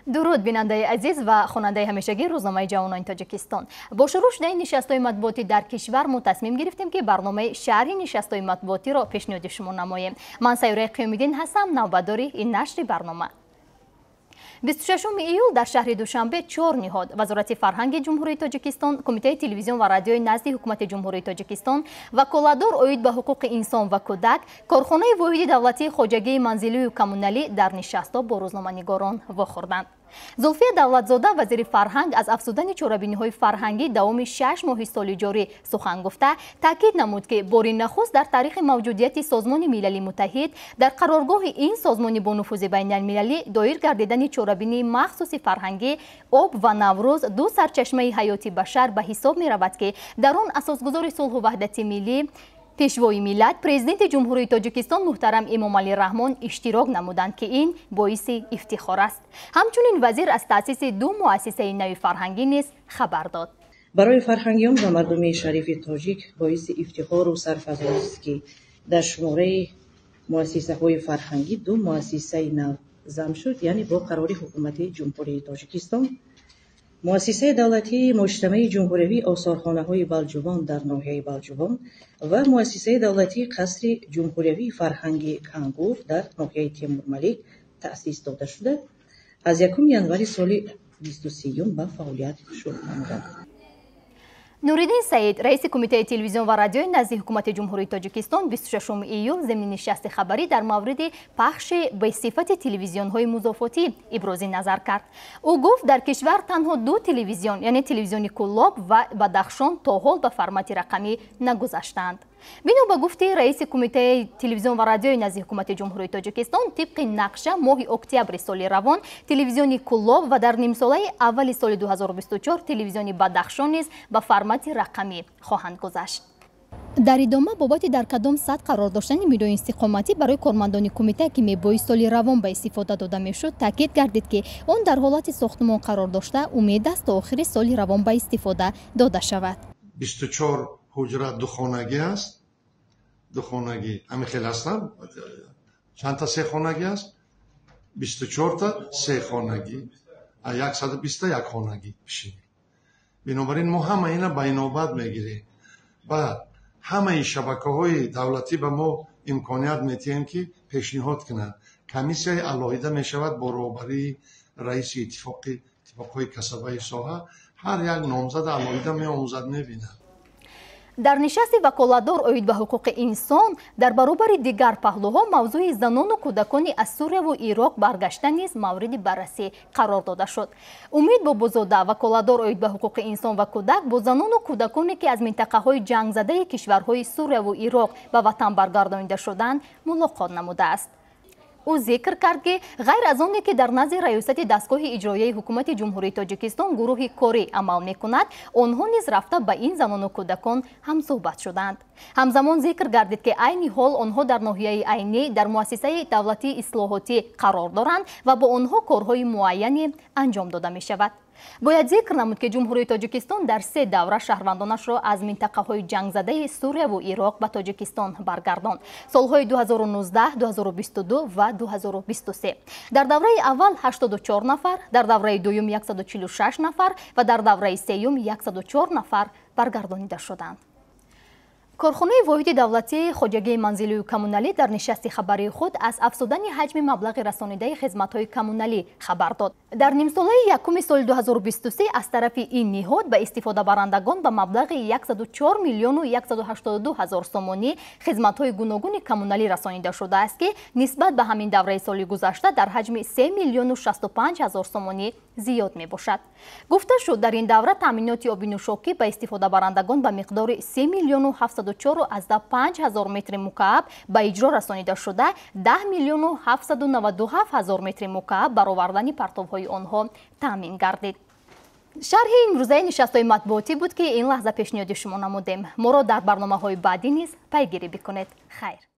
Дуруд, бинандаи азиз ва хонандаи ҳамешагии рӯзномаи ҷавонони Тоҷикистон. Бо шурӯъ шудани нишастҳои матбуотӣ дар кишвар мо тасмим гирифтем, ки барномаи шарҳи нишастҳои матбуотиро пешниҳоди шумо намоем. Ман Сайёраи Қиёмиддин ҳастам, навбатдори ин нашри барнома. 26 июл дар шаҳри Душанбе чор ниҳод: Вазорати фарҳанги Ҷумҳурии Тоҷикистон, Кумитаи телевизион ва радиои назди Ҳукумати Ҷумҳурии Тоҷикистон, ваколатдор оид ба ҳуқуқи инсон ва кӯдак, корхонаи воҳиди давлатии хоҷагии манзилию коммуналӣ дар нишастҳо бо рӯзноманигорон вохӯрданд. Зулфия Давлатзода, вазири фарҳанг, аз афзудани чорабиниҳои фарҳангӣ давоми 6 моҳи соли ҷорӣ сухан гуфта, таъкид намуд, ки бори нахуст дар таърихи мавҷудияти Созмони Милали Муттаҳид дар қароргоҳи ин созмони бонуфузи байналмилалӣ доир гардидани чорабинии махсуси фарҳангӣ «Об ва Наврӯз: ду сарчашмаи ҳаёти башар» ба ҳисоб меравад, ки дар он асосгузори сулҳу ваҳдати миллӣ, Пешвои миллат, Президенти Ҷумҳурии Тоҷикистон муҳтарам Эмомалӣ Раҳмон иштирок намуданд, ки ин боиси ифтихор аст. Ҳамчунин вазир аз таъсиси ду муассисаи нави фарҳангӣ низ хабар дод. Барои фарҳангиён ва мардуми шарифи тоҷик боиси ифтихору сарфарозист, ки дар шумораи муассисаҳои фарҳангӣ ду муассисаи нав зам шуд, яъне бо қарори Ҳукумати Ҷумҳурии Тоҷикистон Муассисаи давлатии муҷтамаи ҷумҳуриявии осорхонаҳои Балҷувон дар ноҳияи Балҷувон ва Муассисаи давлатии Қасри ҷумҳуриявии фарҳанги Кангур дар ноҳияи Темурмалик таъсис дода шуда, аз 1 январи соли 23-юм ба фаъолият шурӯъ намуданд. Нуриддин Саид, раиси Кумитаи телевизион ва радиои назди Ҳукумати Ҷумҳурии Тоҷикистон, 26 июл зимни нишасти хабарӣ дар мавриди пахши бесифати телевизионҳои музофотӣ ибрози назар кард. Ӯ гуфт, дар кишвар танҳо ду телевизион, яъне телевизиони Кӯлоб ва Бадахшон, то ҳол ба формати рақамӣ нагузаштаанд. Бино ба гуфти раиси Кумитаи телевизион ва радиои назди Ҳукумати Ҷумҳурии Тоҷикистон, тибқи нақша моҳи октябри соли равон телевизиони Кӯлоб ва дар нимсолаи аввали соли 2024 телевизиони Бадахшон низ ба формати рақамӣ хоҳанд гузашт. Дар идома бобати дар кадом сатҳ қарор доштани бинои истиқоматӣ барои кормандони кумита, ки мебоист соли равон ба истифода дода мешуд, таъкид гардид, ки он дар ҳолати сохтмон қарор дошта, умед аст, то охири соли равон ба истифода дода шавад. 24 ҳуҷра духонагӣ аст, духонагӣ ҳамин хел ҳастанд. Чандта сехонагӣ аст? 24-та сехонагӣ, 120-та якхонагӣ. Бинобар ин мо ҳама ина ба инобат мегирем. Баъд ҳамаи шабакаҳои давлатӣ ба мо имконият метиҳем, ки пешниҳод кунанд. Комиссияи алоҳида мешавад бо роҳбарии раиси иттифоқҳои касабаи соҳа, ҳар як номзада алоҳида меомӯзад, мебинад. Дар нишасти ваколатдор оид ба ҳуқуқи инсон дар баробари дигар паҳлӯҳо мавзӯи занону кӯдакони аз Сурияву Ироқ баргашта низ мавриди баррасӣ қарор дода шуд. Умид Бобозода, ваколатдор оид ба ҳуқуқи инсон ва кӯдак, бо занону кӯдаконе, ки аз минтақаҳои ҷангзадаи кишварҳои Сурияву Ироқ ба ватан баргардонида шуданд, мулоқот намудааст. Ӯ зикр кард, ки ғайр аз оне ки дар назди раёсати дастгоҳи иҷроияи Ҳукумати Ҷумҳурии Тоҷикистон гурӯҳи корӣ амал мекунад, онҳо низ рафта ба ин занону кӯдакон ҳамсӯҳбат шуданд. Ҳамзамон зикр гардид, ки айни ҳол онҳо дар ноҳияи Айнӣ дар муассисаи давлатии ислоҳотӣ қарор доранд ва бо онҳо корҳои муайяне анҷом дода мешавад. Бояд зикр намуд, ки Ҷумҳурии Тоҷикистон дар се давра шаҳрвандонашро аз минтақаҳои ҷангзадаи Сурияву Ироқ ба Тоҷикистон баргардонд: солҳои 2019, 2022 ва 2023. Дар давраи аввал 84 нафар, дар давраи дуюм 146 нафар ва дар давраи сеюм 104 нафар баргардонида шуданд. Корхонаи воҳиди давлатии хоҷагии манзилию коммуналӣ дар нишасти хабарии худ аз афзудани ҳаҷми маблағи расонидаи хизматҳои коммуналӣ хабар дод. Дар нимсолаи якуми соли 2023 аз тарафи ин ниҳод ба истифодабарандагон ба маблағи 104 миллиону 182 ҳазор сомонӣ хизматҳои гуногуни коммуналӣ расонида шудааст, ки нисбат ба ҳамин давраи соли гузашта дар ҳаҷми 3 миллиону 65 ҳазор сомонӣ зиёд мебошад. Гуфта шуд, дар ин давра таъминоти оби нӯшокӣ ба истифодабарандагон ба миқдори 3 миллиону 704,5 ҳазор метри мукааб ба иҷро расонида шуда, 10 миллиону 797 ҳазор метри мукааб баровардани партовҳои онҳо таъмин гардид. Шарҳи имрӯзаи нишастҳои матбуотӣ буд, ки ин лаҳза пешниҳоди шумо намудем. Моро дар барномаҳои баъдӣ низ пайгирӣ бикунед. Хайр.